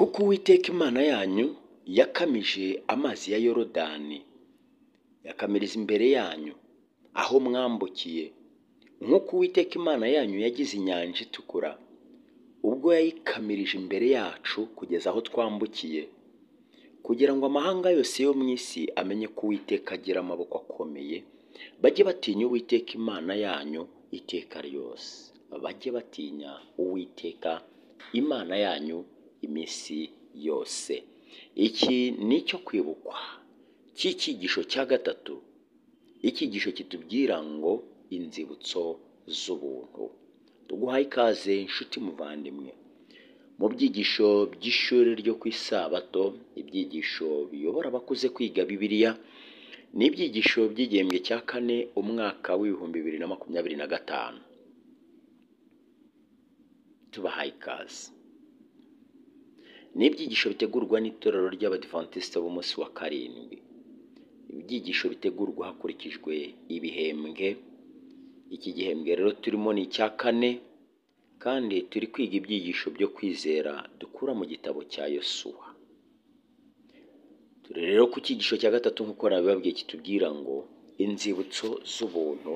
Kuko Uwiteka Imana yanyu yakamije amazi ya Yorodani, yakamiriza imbere yanyu aho mwambukiye, nk'uko Uwiteka Imana yanyu yagize inyanja itukura, ubwo yayikamirije imbere yacu kugeza aho twambukiye, kugira ngo amahanga yose yo mu isi amenye ko Uwiteka agira amaboko akomeye, bajye batinya Uwiteka Imana yanyu iteka ryose. Bajye batinya Uwiteka Imana yanyu iminsi yose. Iki ni icyo kwibukwa cy'icyigisho cya gatatu, icyigisho kitubwira ngo inzibutso z'ubuntu. Tuguhaye ikaze inshuti muvandimwe mu byigisho by'ishuri ryo ku isabato, ibyigisho biyobora abakuze kwiga Bibiliya, ni ibyigisho by'igihembwe cya kane umwaka w'2025. Tubahaye ikaze. Ni ibyigisho bitegurwa n'itorero ry'Abadivantisite b'umunsi wa karindwi. Ibyigisho bitegurwa hakurikijwe ibihembwe. Iki gihembwe rero turimo ni icya kane, kandi turi kwiga ibyigisho byo kwizera dukura mu gitabo cya Yosuwa. Turi rero ku cyigisho cya gatatu nk'uko nabibabwiye, kitubwira ngo inzibutso z'ubuntu.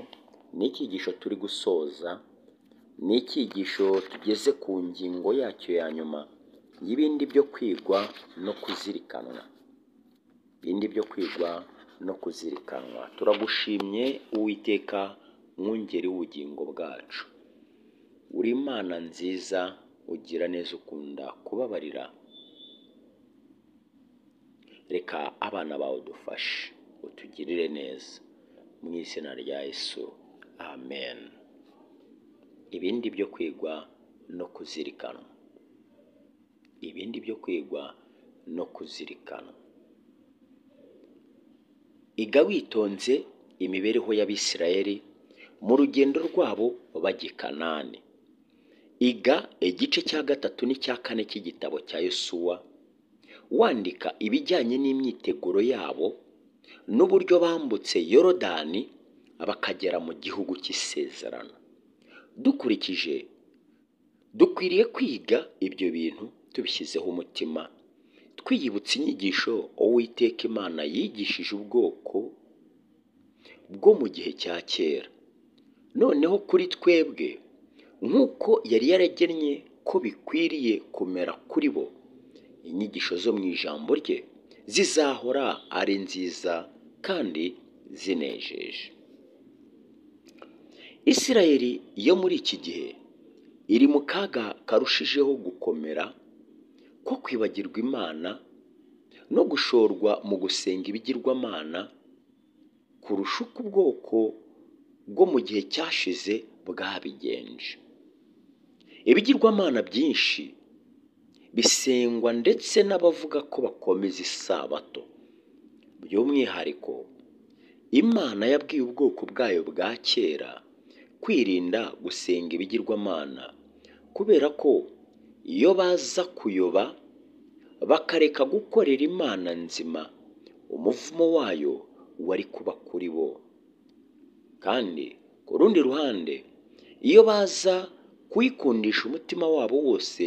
Ni icyigisho turi gusoza, ni icyigisho tugeze ku ngingo yacyo ya nyuma y'ibindi byo kwigwa no kuzirikanwa. Ibindi byo kwigwa no kuzirikanwa. Turagushimye Uwiteka mwungeri w'ubugingo bwacu. Uri Imana nziza, ugira neza, ukunda kubabarira. Reka abana bawe udufashe, utugirire neza. Mu izina rya Yesu, amen. Ibindi byo kwigwa no kuzirikanwa. Ibindi byo kwigwa no kuzirikanwa. Iga witonze imibereho y'Abisirayeli mu rugendo rwabo bajya i Kanani. Iga igice cya gatatu n'icya kane cy'igitabo cya Yosuwa, wandika ibijyanye n'imyiteguro yabo n'uburyo bambutse Yorodani bakagera mu gihugu cy'isezerano. Dukurikije, dukwiriye kwiga ibyo bintu tubishyizeho umutima, twiyibutsa inyigisho Uwiteka Imana yigishije ubwoko bwo mu gihe cya kera. Noneho kuri twebwe, nk'uko yari yaragennye ko bikwiriye kumera kuri bo, inyigisho zo mu ijambo rye zizahora ari nziza kandi zinejeje. Isirayeli yo muri iki gihe iri mu kaga karushijeho gukomera ko kwibagirwa Imana no gushorwa mu gusenga ibigirwamana kurusha uko ubwoko bwo mu gihe cyashize bwabigenje. Ibigirwamana byinshi bisengwa ndetse n'abavuga ko bakomeza isabato. By'umwihariko, Imana yabwiye ubwoko bwayo bwa kera kwirinda gusenga ibigirwamana, kubera ko iyo baza kuyoba bakareka gukorera Imana nzima, umuvumo wayo wari kuba kuri bo. Kandi ku rundi ruhande, iyo baza kuyikundisha umutima wabo wose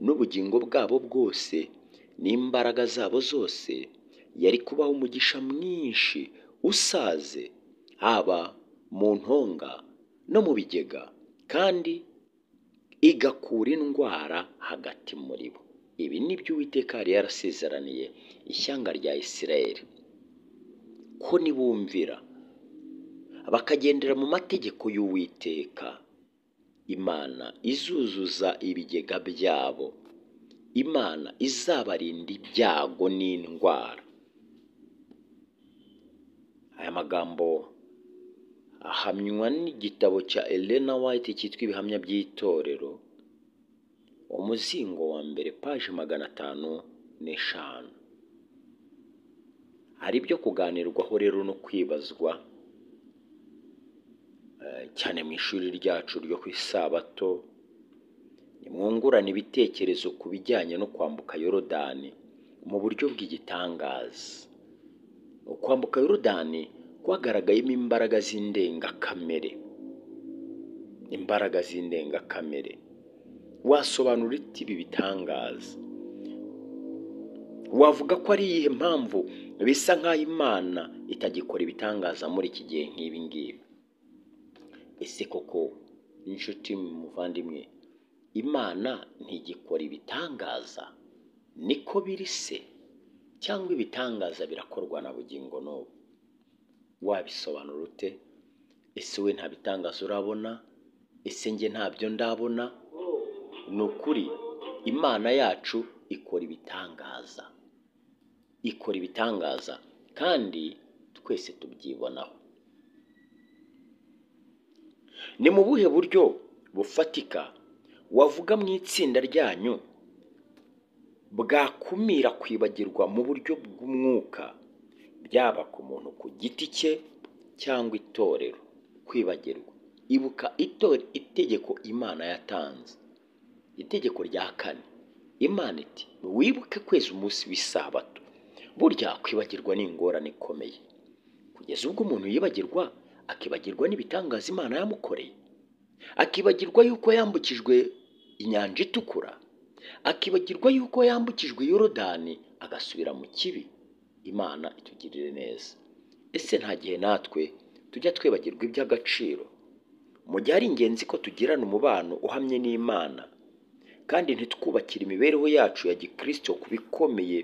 n'ubugingo bwabo bwose n'imbaraga zabo zose, yari kubaha umugisha mwinshi usaze, haba mu ntonga no mu bigega, kandi igakura indwara hagati muri bo. Ibi ni byo Uwiteka yari yarasezeraniye ishyanga rya Isirayeli, ko nibumvira bakagendera mu mategeko y'Uwiteka, Imana izuzuza ibigega byabo, Imana izabarinda ibyago n'indwara. Aya magambo ahamywa n'igitabo cya Elena White cyitwa Ibihamya by'Itorero, umuzingo wa mbere, paje 505. Hari ibyo kuganirwaho rero no kwibazwa cyane mu ishuri ryacu ryo ku isabato. Nimwungurane ibitekerezo ku bijyanye no kwambuka Yorodani mu buryo bw'igitangaza. Ukwambuka Yorodani kwagaragayemo imbaraga z'indengakamere. Imbaraga z'indengakamere. Wasobanura iti ibi bitangaza? Wavuga ko ari iyihe mpamvu bisa nk'aho Imana itagikora ibitangaza muri iki gihe nk'ibi ngibi? Ese koko inshuti muvandimwe, Imana ntigikora ibitangaza? Niko biri se? Cyangwa ibitangaza birakorwa na bugingo n'ubu? Wabisobanura ute? Ese we nta bitangaza urabona? Ese njye ntabyo ndabona? Ni ukuri Imana yacu ikora ibitangaza, ikora ibitangaza kandi twese tubyibonaho. Ni mu buhe buryo bufatika wavuga mu itsinda ryanyu bwakumira kwibagirwa mu buryo bw'umwuka, byaba ku muntu ku giti cye cyangwa itorero? Kwibagirwa, ibuka itegeko Imana yatanze, itegeko rya 4. Imana iti wibuke kweza umunsi w'isabato. Burya kwibagirwa ni ingorane ikomeye, kugeza ubwo umuntu yibagirwa, akibagirwa n'ibitangaza Imana yamukoreye, akibagirwa yuko yambukijwe inyanja itukura, akibagirwa yuko yambukijwe Yorodani agasubira mu kibi. Imana itugirire neza. Ese nta gihe natwe tujya twibagirwa iby'agaciro? Mu gihe ari ingenzi ko tugirana umubano uhamye n'Imana, kandi ntitwubakire imibereho yacu ya gikristo ku bikomeye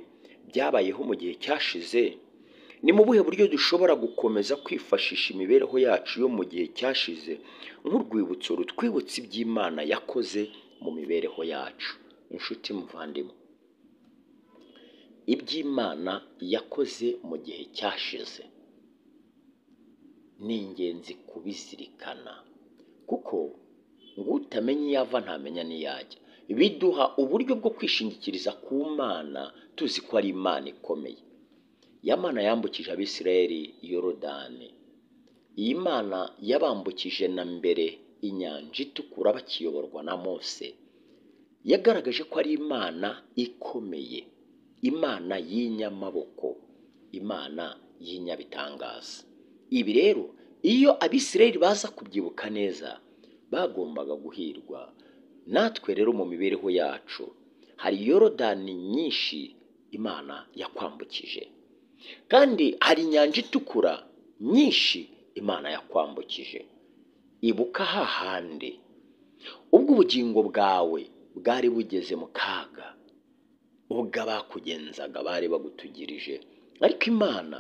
byabayeho mu gihe cyashize, ni mu buhe buryo dushobora gukomeza kwifashisha imibereho yacu yo mu gihe cyashize nk'urwibutso rutwibutsa iby'Imana yakoze mu mibereho yacu? Inshuti muvandimwe, iby'Imana yakoze mu gihe cyashize ni ingenzi kubizirikana, kuko ngo utamenya iyo ava ntamenya n'iyo ajya. Biduha uburyo bwo kwishingikiriza ku Mana, tuzi ko ari Imana ikomeye. Ya Mana yambukije Abisirayeli Yorodani, iyi Mana yabambukije na mbere inyanja itukura bakiyoborwa na Mose, yagaragaje ko ari Imana ikomeye, Imana y'inyamaboko, Imana y'inyabitangaza. Ibi rero iyo Abisirayeli baza kubyibuka neza bagombaga guhirwa. Natwe rero mu mibereho yacu hari Yorodani nyinshi Imana yakwambukije, kandi hari inyanja itukura nyinshi Imana yakwambukije. Ibuka hahandi ubwo ubugingo bwawe bwari bugeze mu kaga, ubwo abakugenzaga bari bagutugirije, ariko Imana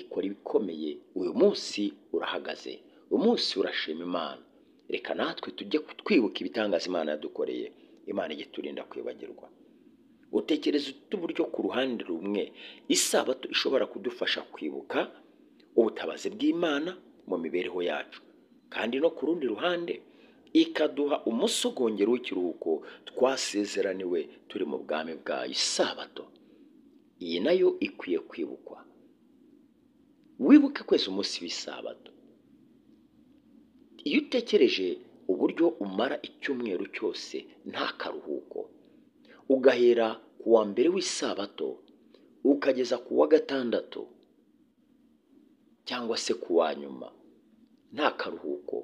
ikora ibikomeye. Uyu munsi urahagaze, uyu munsi urashima Imana. Reka natwe tujye twibuka ibitangaza Imana yadukoreye. Imana ijye iturinda kwibagirwa. Utekereza uburyo ku ruhande rumwe isabato ishobora kudufasha kwibuka ubutabazi bw'Imana mu mibereho yacu, kandi no ku rundi ruhande ikaduha umusogongero w'ikiruhuko twasezeraniwe turi mu bwami bwayo. Isabato iyi nayo ikwiye kwibukwa. Wibuke kweza umunsi w'isabato. Iyo utekereje uburyo umara icyumweru cyose nta karuhuko, ugahera ku wa mbere w'isabato ukageza ku wa gatandatu cyangwa se ku wa nyuma nta karuhuko,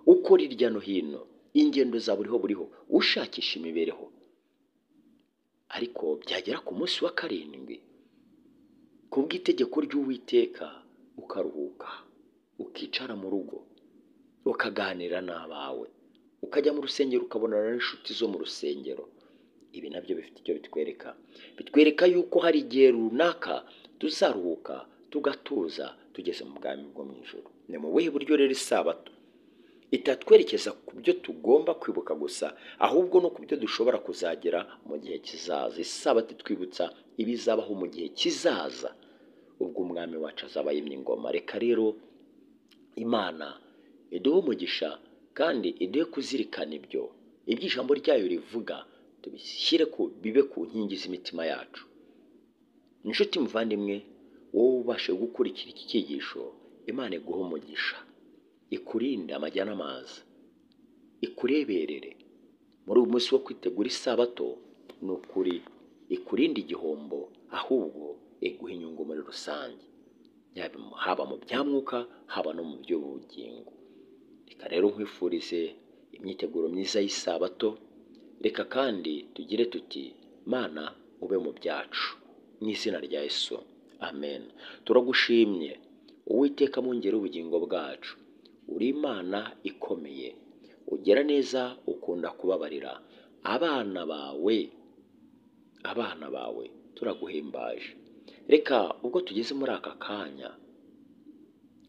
ukora hirya no hino, ingendo za buriho buriho, ushakisha imibereho, ariko byagera ku munsi wa 7 ku bw'itegeko ry'Uwiteka ukaruhuka, ukicara mu rugo, ukaganira n'abawe, ukajya mu rusengero ukabonana n'inshuti zo mu rusengero. Ibi nabyo bifite icyo bitwereka. Bitwereka yuko hari igihe runaka tuzaruhuka tugatuza tugeze mu bwami bwo mu ijuru. Ni mu buhe buryo rero isabato itatwerekeza ku byo tugomba kwibuka gusa, ahubwo no ku byo dushobora kuzagera mu gihe kizaza? Isabato itwibutsa ibizabaho mu gihe kizaza, ubwo umwami wacu azaba yimye ingoma. Reka rero Imana iduhe umugisha kandi iduhe kuzirikana ibyo ijambo ryayo rivuga, tubishyire bibe ku nkingi z'imitima yacu. Inshuti muvandimwe, wowe ubashe gukurikira iki cyigisho, Imana iguhe umugisha, ikurinde amajya n'amazi, ikureberere muri uyu munsi wo kwitegura isabato. Ni ukuri ikurinde igihombo, ahubwo iguhe inyungu muri rusange, haba mu bya mwuka, haba no mu by'ubugingo. Reka rero nkwifurize imyiteguro myiza y'isabato. Reka kandi tugire tuti Mana ube mu byacu. Mu izina rya Yesu, amen. Turagushimye Uwiteka mwungeri ubugingo bwacu, uri Imana ikomeye, ugera neza, ukunda kubabarira abana bawe, abana bawe turaguhimbaje. Reka ubwo tugeze muri aka kanya,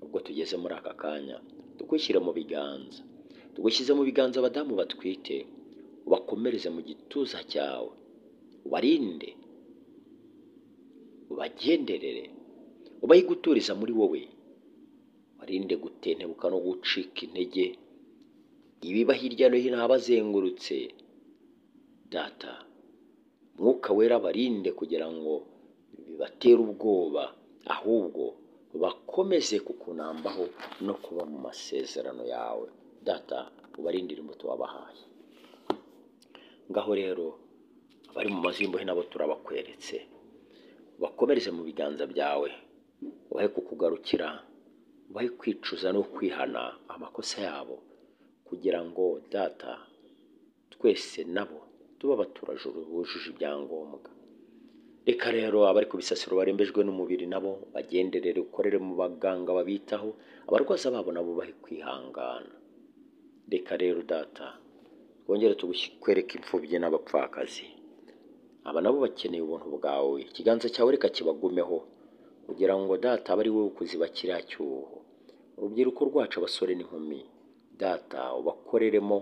ubwo tugeze muri aka kanya, tugushyire mu biganza, tugushyize mu biganza abadamu batwite, ubakomereze mu gituza cyawe, ubarinde, ubagenderere, ubahe guturiza muri wowe, barinde gutentebuka no gucika intege, ibiba hirya no hino ahabazengurutse. Data, Mwuka Wera barinde kugira ngo bibatere ubwoba, ahubwo bakomeze kukunambaho no kuba mu masezerano yawe. Data, ubarindire imbuto wabahaye. Ngaho rero abari mu mazu y'imbohe nabo turabakweretse, bakomereze mu biganza byawe, ubahe kukugarukira, ubahe kwicuza no kwihana amakosa yabo, kugira ngo Data twese nabo tuba abaturajuru bujuje ibyangombwa. Reka rero abari ku bisasiro barembejwe n'umubiri nabo bagenderere, ukorere mu baganga babitaho, abarwaza babo nabo bahe kwihangana. Reka rero Data twongere tukwereke imfubyi n'abapfakazi, aba nabo bakeneye ubuntu bwawe, ikiganza cyawe reka kibagumeho, kugira ngo Data abe ari wowe ukuziba kiriya cyuho. Urubyiruko rwacu, abasore n'inkumi, Data ubakoreremo,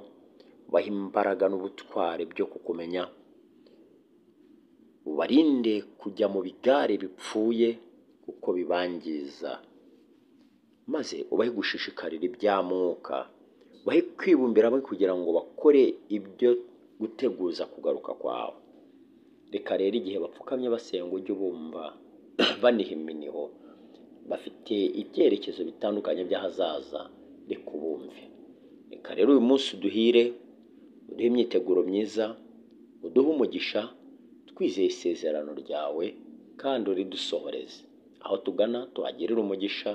ubahe imbaraga n'ubutwari byo kukumenya, ubarinde kujya mu bigare bipfuye kuko bibangiza, maze ubahe gushishikarira iby'amwuka, ubahe kwibumbira hamwe kugira ngo bakore ibyo guteguza kugaruka kwawe. Reka rero igihe bapfukamye basenga ujye ubumva baniha iminiho, bafite ibyerekezo bitandukanye by'ahazaza, reka ubumve. Reka rero uyu munsi uduhire, uduhe imyiteguro myiza, uduhe umugisha, twizeye isezerano ryawe kandi uridusohoreze. Aho tugana tuhagirire umugisha,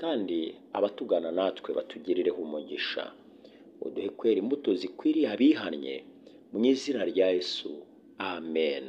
kandi abatugana natwe batugirireho umugisha. Uduhe kwera imbuto zikwiriye abihannye, mu izina rya Yesu, amen.